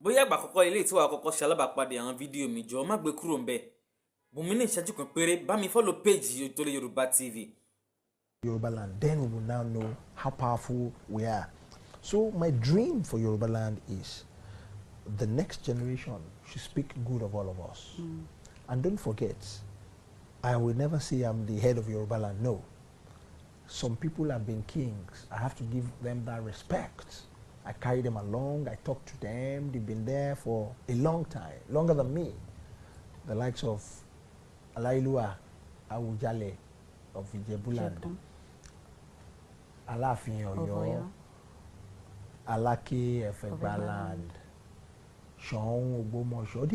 Bóyá ìgbà àkọ́kọ́ ilé tí wàá kọ́kọ́ ṣe alábàápàdé àwọn fídíò mi, jọ̀ọ́ má gbé kúrò ńbẹ̀. Bùnmi ní ìṣẹ́jú kan péré, bá mi follow page Ojútólé Yorùbá TV. Yoruba land, then we will now know how powerful we are. So my dream for Yoruba land is the next generation should speak good of all of us. And don't forget, I will never say I'm the head of Yoruba land. No. Some people have been kings. I have to give them that respect. I carry them along. I talk to them. They've been there for a long time, longer than me. The likes of Aláyélúwà Awùjalẹ̀ of Ijebuland, Ìjẹ̀bú. Aláàfin Of Ọ̀yọ́, Ọ̀yọ́. Aláké of Of Egbaland, Ṣọ̀ún Ògbómọ̀ṣọ́.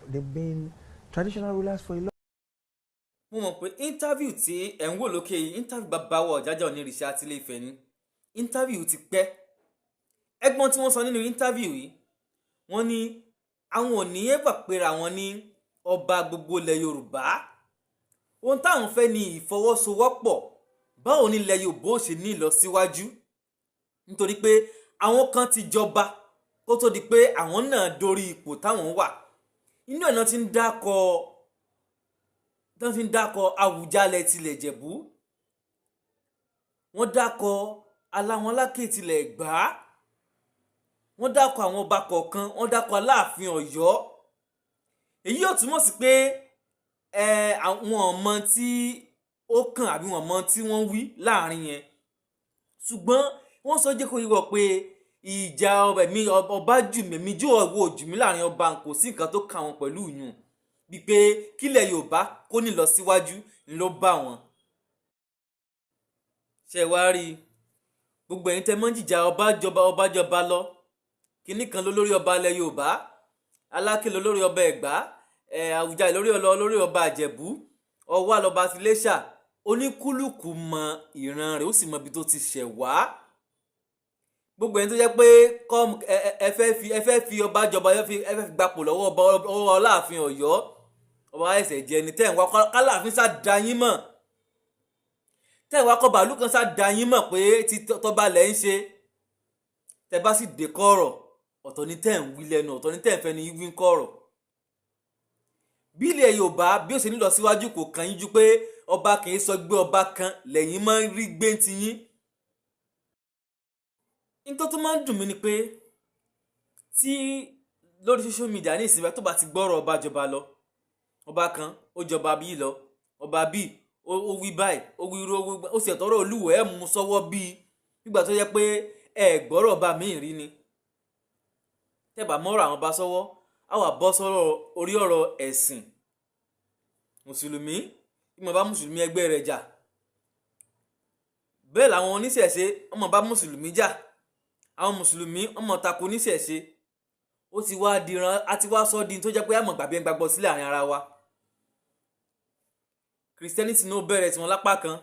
They've been traditional rulers for a long Mo mọ̀ pé interview tí ẹ̀ ń wò lókè yìí, interview bàbá wa Ọ̀jájá Ọọ̀nirìṣà àti Ilé Ifẹ̀ ni. Interview ti pẹ́. Ẹgbọ́n tí wọ́n sọ nínú interview yìí, wọ́n ní àwọn ò ní ever pera wọn ní ọba gbogbo ilẹ̀ Yorùbá. Ohun táwọn fẹ́ ni ìfọwọ́sowọ́pọ̀. Báwo ni ilẹ̀ Yorùbá ó ṣe ní ìlọsíwájú? Nítorí pé àwọn kan ti jọba kó tó di pé àwọn náà dórí ipò táwọn wà. Inú ẹ̀ náà ti ń dákọ̀ tán, ti ń dákọ̀ Àwùjalẹ̀ tilẹ̀ Ìjẹ̀bú, wọ́n dákọ̀ aláwọn Aláké tilẹ̀ Ẹ̀gbá, wọ́n dákọ̀ àwọn ọba kọ̀ọ̀kan, wọ́n dákọ̀ Aláàfin Ọ̀yọ́. Èyí yóò túmọ̀ sí pé ẹ àwọn ọmọ tí ó kàn àbí wọn mọ tí wọ́n wí láàrin yẹn, ṣùgbọ́n wọ́n sọ jẹ́ kó yé wọ pé ìjà ọba mi, ọba jù mí jù ọwọ́ jù mí láàrin ọba, kò sí nǹkan tó kà wọ́n pẹ̀lú ìyún bíi pé kílẹ̀ Yorùbá kó ní lọ síwájú ló bá wọn. Ṣe wá rí i, gbogbo ẹ̀yin tẹ́ mọ́ jìjà ọba jọba, ọba jọba lọ, kinní kan ló lórí ọba ilẹ̀ Yorùbá, Aláké ló lórí ọba Ẹ̀gbá, ẹ̀ Àwùjalẹ̀ lórí ọlọ lórí ọba Ìjẹ̀bú, Ọwá lọba Iléṣà. Oníkúlùkù mọ ìran rẹ̀, ó sì mọ ibi tó ti ṣẹ̀ wá. Gbogbo ẹni tó jẹ́ pé kọ́ ẹ fẹ́ fi ọba jọba, ẹ fẹ́ fi gbapò lọ́wọ́ ọba, ọwọ́ Aláàfin Ọ̀yọ́, ọba ẹsẹ̀ jẹ ni tẹ́ ń wá kálàfin sá da yín mọ̀, tẹ́ ń wá kọ́ bàálù kan sá da yín mọ̀ pé tí tọ́ba lẹ̀ ń ṣe. Tẹ́ bá sì dé kọ̀rọ̀, ọ̀tọ̀ ni tẹ́ ń wí lẹ́nu, ọ̀tọ̀ ni tẹ́ ń fẹ́ ni wí ń kọ̀rọ̀. Bí ilẹ̀ Yorùbá bí ó ṣe ní lọ síwájú kò kàn yín ju pé ọba kì í sọ gbé ọba kan lẹ́yìn máa ń rí gbé ti yín. Nítorí tó máa ń dùn mí ni pé tí lórí social media ní ìsinmi, tó bá ti gbọ́rọ̀ ọba jọba lọ, ọba kan ó jọba bíi lọ, ọba bíi ó wí báyìí, ó wí irú, ó sì ẹ̀tọ́rọ̀ olúwo ẹ̀ mú sọ́wọ́ bíi nígbà tó yẹ pé ẹ gbọ́rọ̀ ọba míì rí ni. Tẹ́ bá mọ́rọ̀ àwọn ọba sọ́wọ́, á wà bọ́ sọ́rọ̀ orí ọ̀rọ̀ ẹ̀sìn. Mùsùlùmí ìmọ̀ bá mùsùlùmí ẹgbẹ́ rẹ̀ jà, bẹ́ẹ̀ làwọn oníṣẹ̀ṣe ọmọ bá mùsùlùmí jà, àwọn mùsùlùmí ọmọ tako oníṣẹ̀ṣe. Ó ti wá diran, a ti wá sọ di tó jẹ́ pé àmọ̀ gbàgbé gbàgbọ́ sílẹ̀ àárín ara wa. Christianity náà bẹ̀rẹ̀ tiwọn lápá kan,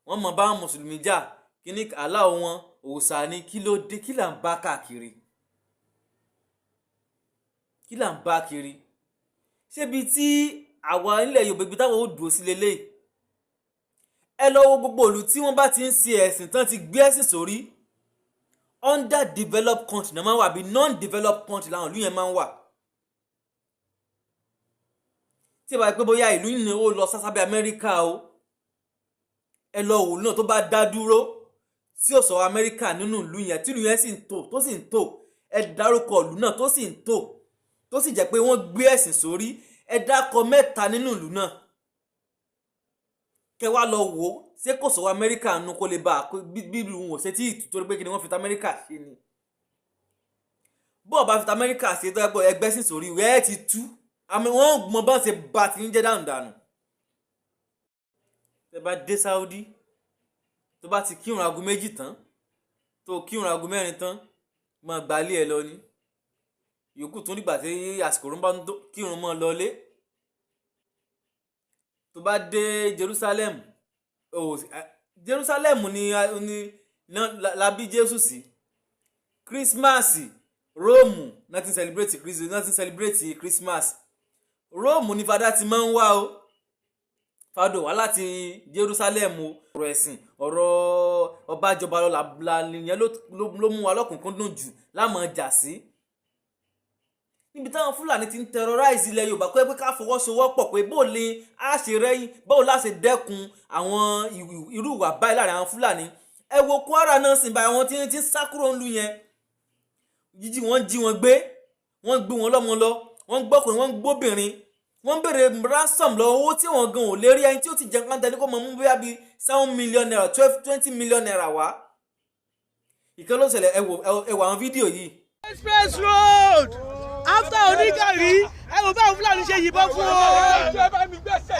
wọ́n mọ̀ bá mùsùlùmí jà, kíní aláwọ̀ wọn òòṣà ni. Kí ló dé? Kí là ń bá káàkiri? Kí là ń bá kiri? Ṣébi tí àwa ilẹ̀ Yorùbá, ibi táwọn ò dúró sí lélẹ̀? Ẹ lọ wo gbogbo ìlú tí wọ́n bá ti ń ṣe ẹ̀sìn tán, ti gbé ẹ̀sìn sórí, underdeveloped country náà máa ń wà, bí non-developed country làwọn ìlú yẹn máa ń wà. Tí ẹ bá pẹ́ bóyá ìlú yìí ó lọ sásábẹ́ Amẹ́ríkà o, ẹ lọ wò náà, tó bá dá dúró tí ò sọ Amẹ́ríkà nínú ìlú yẹn, tí ìlú yẹn sì ń tò, tó sì ń tò, ẹ dárúkọ ìlú náà tó sì ń tò, tó sì jẹ́ pé wọ́n gbé ẹ̀sìn sórí, ẹ dákọ mẹ́ta nínú ìlú náà, kẹ wá lọ wò ó, ṣé kò sọ Amẹ́ríkà nù? Kó lè bá a bí ìlú wọn ṣe tí ìtútorí pé kí ni wọ́n fi ti Amẹ́ríkà ṣe ni. Bó ọba fi ti Amẹ́ríkà ṣe, tó yẹ pé ẹgbẹ́ sì sórí rẹ̀ ti tú, àmì wọ́n mọ bá ṣe bá ti ń jẹ́ dànù. Tẹ bá dé Saudi, tó bá ti kírun aago 2 tán, tó kírun aago 4 tán, máa gbalé ẹ lọ ní yòókù tó nígbà tí àsìkò ló ń bá kírun mọ́ lọlé. Tó bá dé Jerusalem, oh, Jerusalem ni la bí Jésù sí. Christmas, Róòmù náà ti celebrate Christmas, náà ti celebrate Christmas. Róòmù ní fada ti máa ń wá o. Fado wá láti Jerusalem o. Ọ̀rọ̀ ẹ̀sìn, ọ̀rọ̀ ọbàjọba lọ la nìyẹn ló mú wa lọ́kùnkúndùn jù láàmú jà sí níbi táwọn Fúlàní ti ń terrorize ilẹ̀ Yorùbá, pé ká fọwọ́sowọ́pọ̀, pé bó lè á ṣe rẹ́yìn, báwo la ṣe dẹ́kun àwọn irú ìwà báyìí láàrin àwọn Fúlàní. Ẹ wo Kwara náà sìn báyìí, àwọn tí ń sá kúrò ńlú yẹn, jíjí wọ́n jí wọn gbé, wọ́n gbé wọn lọ́mọ lọ, wọ́n gbọ́kùnrin, wọ́n gbóbìnrin, wọ́n béèrè ransom lọ, owó tí wọ́n gan ò lè rí. Ẹni tí ó ti jẹun káńtà ní kó mọ̀ mú bóyá bíi ₦7 million, 12, ₦20 million wá. Ìkan ló ṣẹlẹ̀. Ẹ wo àwọn fídíò yìí. Express Road after Onígàrí, ẹ wo báwọn Fúlàní ṣe yìnbọn fún o.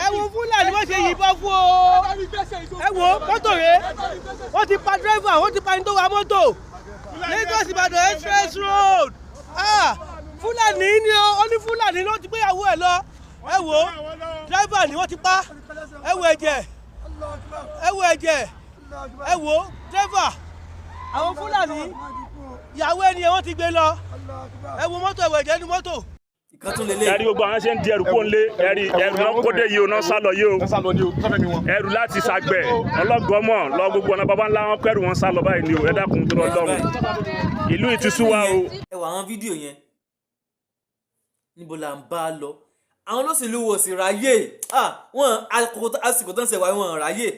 Ẹ wo Fúlàní bó ṣe yìnbọn fún o. Ẹ wo mọ́tò rẹ̀, wọ́n ti pa dírẹ́fà, wọ́n ti pa ẹni tó wa mọ́tò. Lagos Ìbàdàn Express Road. Ah, Fúlàní ni o. Ó ní Fúlàní ló ti gbéyàwó ẹ lọ. Ẹ wo dírẹ́fà ni wọ́n ti pa. Ẹ wo ẹ̀jẹ̀, ẹ wo ẹ̀jẹ̀, ẹ wo dírẹ́fà. Àwọn Fúlàní, ìyàwó ẹni ẹ wọ́n ti gbé lọ. Ẹ wo mọ́tò, ẹ wo ẹ̀jẹ̀ nínú mọ́tò. Ìkan tún lélẹ̀. Ẹ̀rí gbogbo àwọn ṣe ń di ẹrù kó ń lé ẹ̀rí ẹrù náà kó dé yìí o, náà sá lọ yìí o. Wọ́n sá lọ ní o, sọ́fẹ́ mi wọn. Ẹrù láti Sàgbẹ̀, Ọlọ́gọ́mọ̀ lọ, gbogbo ọ̀nà baba ńlá wọn kẹrù wọn sá lọ báyìí ni o. Ẹ dákun tó lọ lọ́rùn, ìlú ìtúsú wa o. Ẹ wo àwọn fídíò yẹn. Níbo là ń bá a lọ? Àwọn olóṣèlú wo sì ráyè? Ah, wọn àsìkò tó ń ṣe wáyé, wọn ráyè.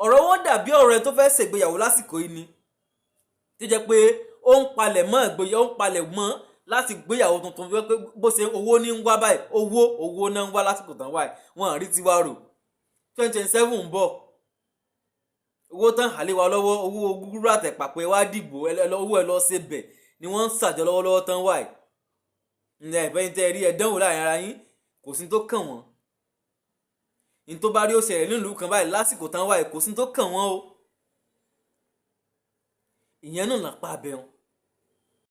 Ọ̀rọ̀ wọn dàbí ọ̀rọ̀ ẹ tó fẹ́ ṣègbéyàwó lásìkò yìí ni, tó jẹ́ pé ó ń palẹ̀ mọ́ ìgbéyàwó, ó ń palẹ̀ mọ́ láti gbéyàwó tuntun, pé bó ṣe owó ní ń wá báyìí, owó, owó náà ń wá lásìkò tán wáyìí. Wọn rí tiwa rò. 2027 ń bọ̀, owó tán àlè wa lọ́wọ́, owó gúgúrú àtẹ̀pà pé wá dìbò owó ẹ lọ ṣe bẹ̀ ni wọ́n ń ṣàjọ lọ́wọ́lọ́wọ́ tán wáyìí. Ǹjẹ́ ìfẹ́yìn tẹ́ rí ẹ dánwò láàrin ara yín, kò sí tó kàn wọ́n. Ní tó bá rí ó ṣẹlẹ̀ nílùú kan báyìí lásìkò tán wáyìí, kò sí tó kàn wọ́n o. Ìyẹn náà lápá abẹ́hùn.